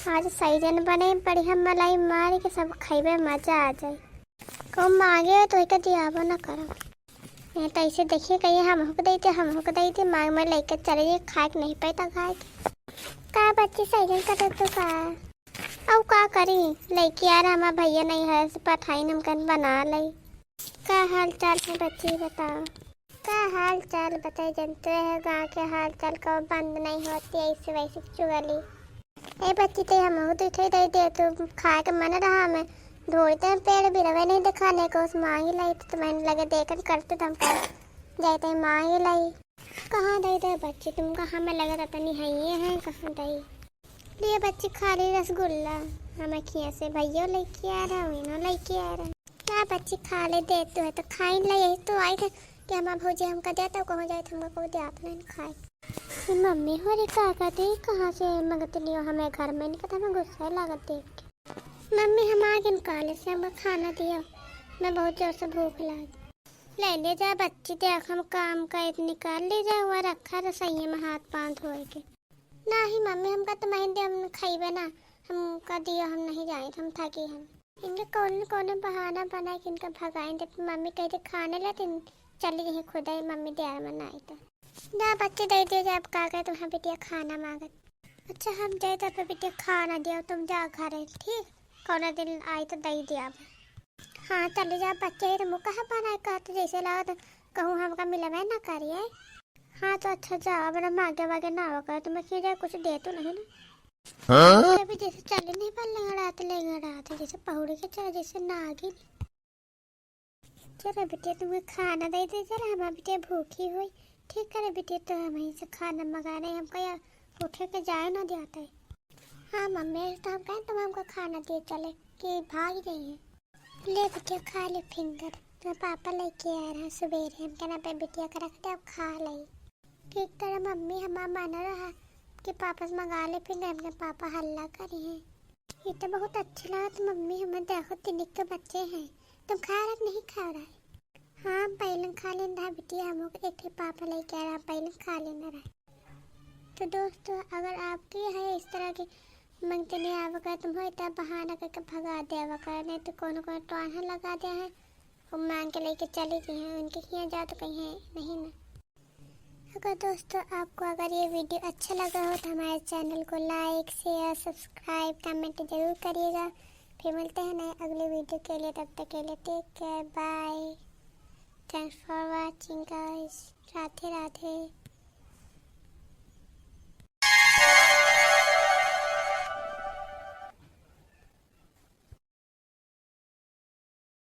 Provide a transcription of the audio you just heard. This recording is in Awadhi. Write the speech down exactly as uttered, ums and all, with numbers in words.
आज सैजन बने, बढ़िया मलाई मार के सब खइबे, मजा आ जाई। कहूँ माँगे तो एके दियाबो न करम। नहीं तो ऐसे देखिए कहिए, "हमहू के दई दे, हमहू के दई दे।" माँग में लेके चले जाए, खाए के नहीं पाई तो खाए के। का बच्ची सैजन कटत तो का? अउ का करी, लइकी आ रहा, हमार भैया नहीं है, से पठाइन हम कन बना लई। का हाल चाल है बच्ची, बताओ? का हाल चाल बताई, जनते है गाँव के हाल चाल, कब बंद नहीं होती ऐसे वैसे चुगली। ए बच्ची, ते हमहू दुइ ठे दे दे, तू खाए के मन रहा, हमें ढूंढते हैं पेड़ बिरवे नहीं दिखाने को, उस माँगी लाई तो तुम्हें लगे देखन करते तो हम कहा जाते हैं माँगी लाई। कहाँ दे दे बच्ची, तुमका हमें लगे तो तनी है ये है, कहाँ दे। लिए बच्ची खा ली रसगुल्ला, हमें खिया से भैया लेके आ रहा, इन्हों लेके आ रहा। क्या बच्ची खा ले, दे तू है तो खाई ले, यही तो आई थे कि हमार भौजी हमका देता, कहूँ जाए तो हमका को दे, आप नहीं खाए। ये मम्मी हो रे, का कहते, कहाँ से मंगत लियो, हमें घर में नहीं कहता, हमें गुस्सा लागत देख के। मम्मी हम आ गए कॉलेज से, हमका खाना दियो, मैं बहुत जोर से भूख लाग। ले ले जा बच्ची, देख हम काम का इतनी कर ली जा, हुआ रखा रसोई में हाथ पाँव धोए के। नाही मम्मी, हमका तो महीन दे, हम खइबे ना, हमका दियो, हम नहीं जाए, हम थकी हम। इनके कौन कौन बहाना बना के इनका भगाइन दे। मम्मी कह दे खाने ले, तुम चली गई खुद ही, मम्मी दे मना आई तो। जा बच्चे दे दियो, जा अब का करे, तुम्हारा बिटिया खाना मांगत। अच्छा हम जाए तो अपने बिटिया खाना दियो, तुम जा घरे, ठीक? कौन दिन आई तो दे दिया अब। हाँ चली जा बच्चे, तुम कहाँ बनाए कहते जैसे लगा तो कहूँ हमका मिलबे ना करिए। हाँ तो अच्छा जा, अब ना मागे वागे ना आवा कर, तुम्हें खींचा कुछ दे तो नहीं ना। हाँ? अभी जैसे चले नहीं पर लेंगड़ाते लेंगड़ाते जैसे पहुड़ी के चले जैसे नागिन। चलो बेटे तुम्हें खाना दे दे, चलो हमारे बेटे भूखी हुई। ठीक करे बेटे, तो हम यहीं से खाना मंगा रहे, हमको यार उठे के जाए ना जाते। हाँ मम्मी, तो हम कहें तुम हमको खाना दे चले कि भाग जाइए। ले बिटिया खा ले फिंगर, तुम्हारे पापा लेके आ रहे हैं सुबेरे, हम कहना पे बिटिया के रख दे, अब खा ले। ठीक तरह मम्मी हमार माना रहा कि पापा से मंगा ले फिंगर, हमके पापा हल्ला करी हैं। ये तो बहुत अच्छी लागत मम्मी, हमें देखो तिनिक के बच्चे हैं, तुम खा रहा कि नहीं खा रहा है? हाँ पहले खा लेना रहा बिटिया, हम लोग एक ठे पापा लेके आ रहा, पहले खा लेना रहा। तो दोस्तों अगर आपके है इस तरह के मंगते नहीं आवा कर, तुम हो इतना बहाना करके भगा दे आवा कर, नहीं तो कोनो कोनो टोना लगा दे हैं, वो मांग के लेके चली गई हैं, उनके हियाँ जाओ तो कहीं है नहीं ना। अगर दोस्तों आपको अगर ये वीडियो अच्छा लगा हो तो हमारे चैनल को लाइक शेयर सब्सक्राइब कमेंट जरूर करिएगा। फिर मिलते हैं नए अगले वीडियो के लिए, तब तक के लिए take care, bye, thanks for watching guys, Radhe राधे।